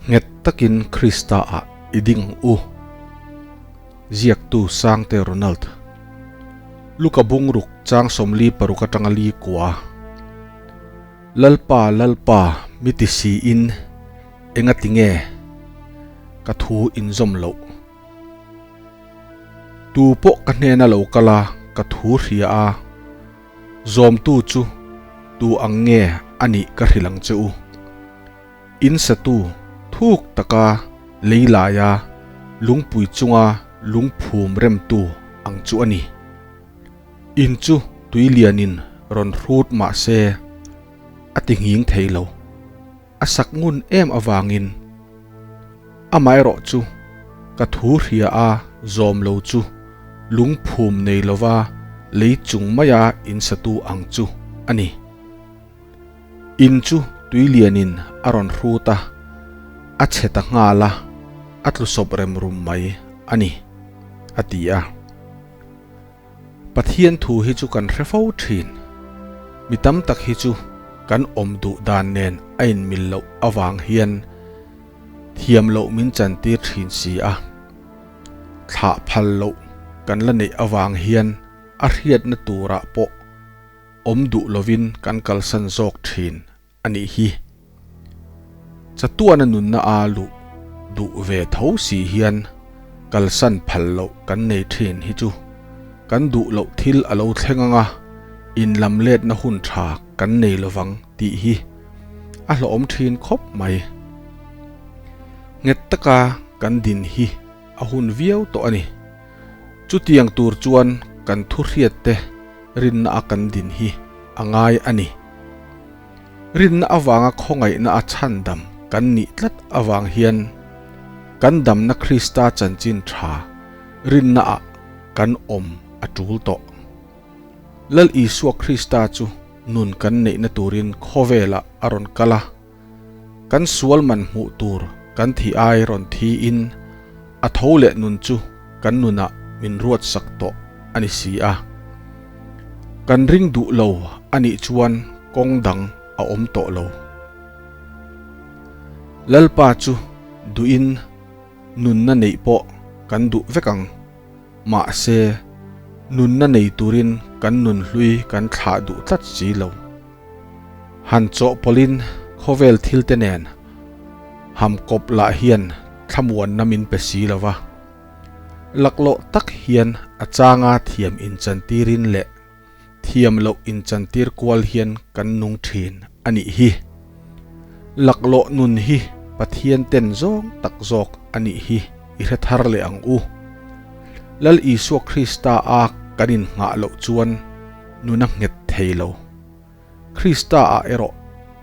Nghet takin Krista-ah i ding ang u. Ziaktu Sangte Ronald. Luka bungruk chang 46 atanga li kua. Lalpa, Lalpa, mi ti siin enga tinge ka thu inzawm loh? Tu pawh ka hnena lo kal a, ka thu hria a, zawmtu chu tu ang nge a nih ka hrilh ang che u. In satu thuk taka lei laia lungpui chunga lungphum remtu ang chu a ni. In chu tui lianin rawn hrut mah se a ti nghing thei lo. A sak ngun em avangin amaherawh chu ka thu hria a zawm lo chu lungphum nei lova lei chung maia in satu ang chu a ni. In chu tui lianin a rawn hrut a, a chhe ta nghal a, a tlu sawp rem rum mai a ni, a ti a. Pathian thu hi chu kan hre fo thin. Mi tam tak hi chu kan awm duh dan nen a inmil loh avang hian thiam loh min chantir thin si a. Thlah phal loh kan la neih avang hian a hriatna turah pawh awm duh lovin kan kalsan zawk thin a nih hi. Chatuana nunna a luh duh ve tho si hian kalsan phal loh kan nei thin hi chu kan duh loh thil a lo thleng anga inlam letna hun tha kan nei lovang tih hi a hlawhawm thin khawp mai. Nghet taka kan din hi a hun viau tawh a ni. Chutiang tur chuan kan thu hriat te rinna a kan din hi a ngai a ni. Rinna avanga khawngaihna a chhandam kan nih tlat avang hian kan damna Krista chanchin tha rinna ah kan awm a tul tawh. Lal Isua Krista chu nun kan neihna turin khawvelah a rawn kal a, kan sual man hmuh tur kan thi ai rawn thi in a tho leh nun chu kan nunah min ruat sak tawh a ni si a. Kan ring duh lo a nih chuan kawng dang a awm tawh lo. Lalpa chu duhin nunna neih pawh kan duh vek ang. Mahse, nunna nei turin kan nun hlui kan thlah duh tlat si lo. Han chawhpawlhin khawvel thilte nen ham kawp lah hian thlamuanna min pe si lo va. Laklawh tak hian a changa thiam inchantirin leh thiam loh inchantir kual hian kan nung thin a nih hi. Laklawh nun hi Pathian ten zawng tak zawk a nih hi i hre thar leh ang u. Lal Isua Krista a kan innghah loh chuan nun a nghet thei lo. Krista ah erawh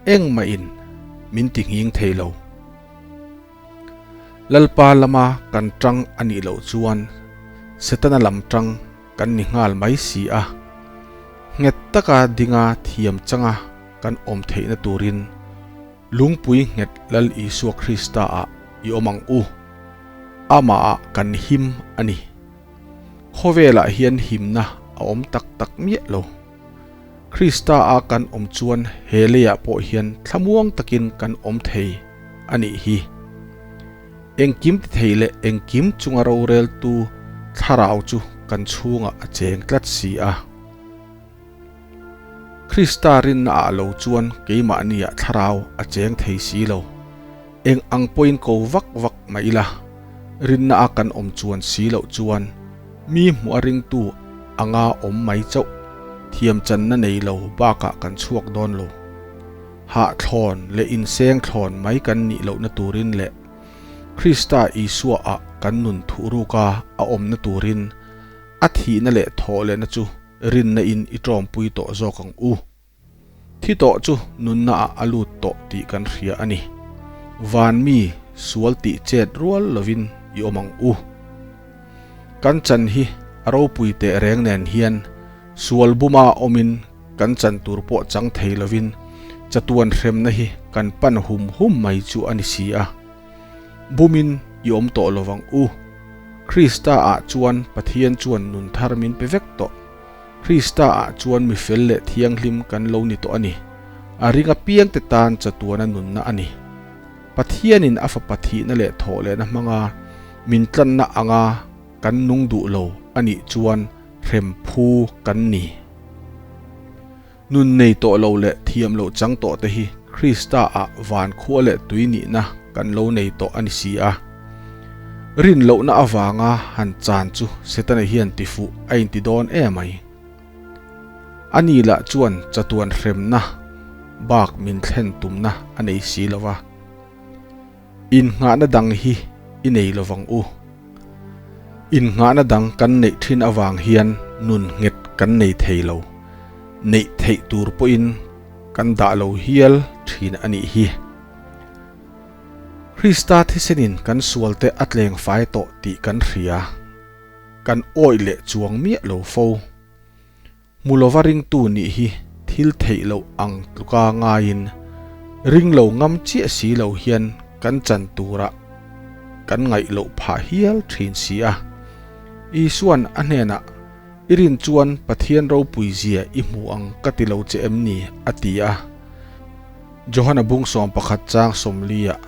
engmahin min ti nghing thei lo. Lalpa lama kan tang a nih loh chuan Setana lam tang kan ni nghal mai si a. Nghet taka dinga thiam changa kan awm theihna turin lungpui nghet Lal Isua Krista ah i awm ang u. Amah ah kan him a ni. Khawvelah hian himna a awm tak tak miah lo. Krista a kan awm chuan he leiah pawh hian thlamuang takin kan awm thei a nih hi. Engkim ti thei leh engkim chunga roreltu thlarau chu kan chhungah a cheng tlat si a. Krista rinna ah lo chuan keimahniah thlarau a cheng thei si lo. Eng ang pawhin ko vak vak mah ila, rinna a kan awm chuan si loh chuan mi hmuh a ringtu anga awm mai chauh thiam channa nei lo bakah kan chhuak dawn lo. Hahthlawn leh inseng thlawn mai kan nih lohna turin leh Krista Isua ah kan nun thuhruka a awmna turin a thihna leh thawhlehna chu rinna in i tawmpui tawh zawk ang u. Thi tawh chu nunna ah a lut tawh tih kan hria a ni. Van mi sual tih chet rual lovin i awm ang u. Kan chan hi a ropui teh reng nen hian sual buma awmin kan chan tur pawh chang thei lovin chatuan hremna hi kan pan hum hum mai chu a ni si a. Bumin i awm tawh lovang u. Krista ah chuan Pathian chuan nun thar min pe vek tawh. Krista ah chuan mi fel leh thianghlim kan lo ni tawh a ni. A ring apiangte tan chatuana nunna a ni. Pathianin a Fapa thihna leh thawhlehna hmanga min tlanna anga kan nung duh lo a nih chuan hrem phu kan ni. Nun nei tawh lo leh thiam loh chang tawh te hi Krista ah van khua leh tui nihna kan lo nei tawh a ni si a. Rin lohna avanga han chan chu Setana hian tifuh a inti dawn emai. A ni lah chuan chatuan hremna bak min thlen tumna a nei si lo va. Innghahna dang hi i nei lo vang u. Innghahna dang kan neih thin avang hian nun nghet kan nei thei lo, neih theih tur pawhin kan dah lo hial thin a nih hi. Krista thisenin kan sualte a tleng fai tawh tih kan hria. Kan awih leh chuang miah lo fo. Hmu lova ringtu nih hi thil theih loh ang tluka ngaiin ring lo ngam chiah si lo hian kan chan turah kan ngaih loh phah hial thin si a. Isua'n a hnenah, I rin chuan Pathian ropui zia i hmu ang ka ti lo che em ni? a ti a. Johana bung 11 chang 40 ah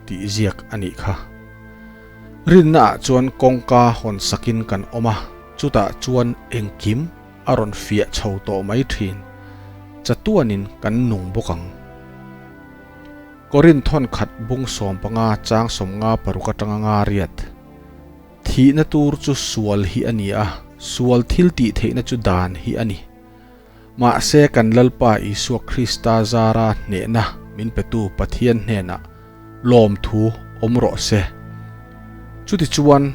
tih ziak a nih kha. Rinna ah chuan kawngka hawn sakin kan awm a, chutah chuan engkim a rawn fiah chho tawh mai thin. Chatuanin kan nung bawk ang. Korin thawn khat bung 15 chang 56 atanga nga riat. Thihna tur chu sual hi a ni a, sual thil tih theihna chu dan hi a ni. Mahse kan Lalpa Isua Krista zara hnehna min petu Pathian hnenah lawmthu awm rawh se. Chutichuan,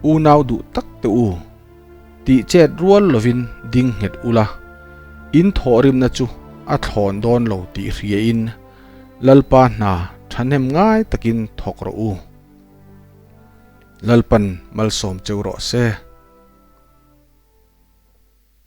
unau duh tak te u, tih chet rual lovin ding nghet ula, in thawhrimna chu a thlawn dawn lo tih hriain Lalpa hna thahnem ngai takin thawk rawh u. Lalpan malsawm cheu rawh se.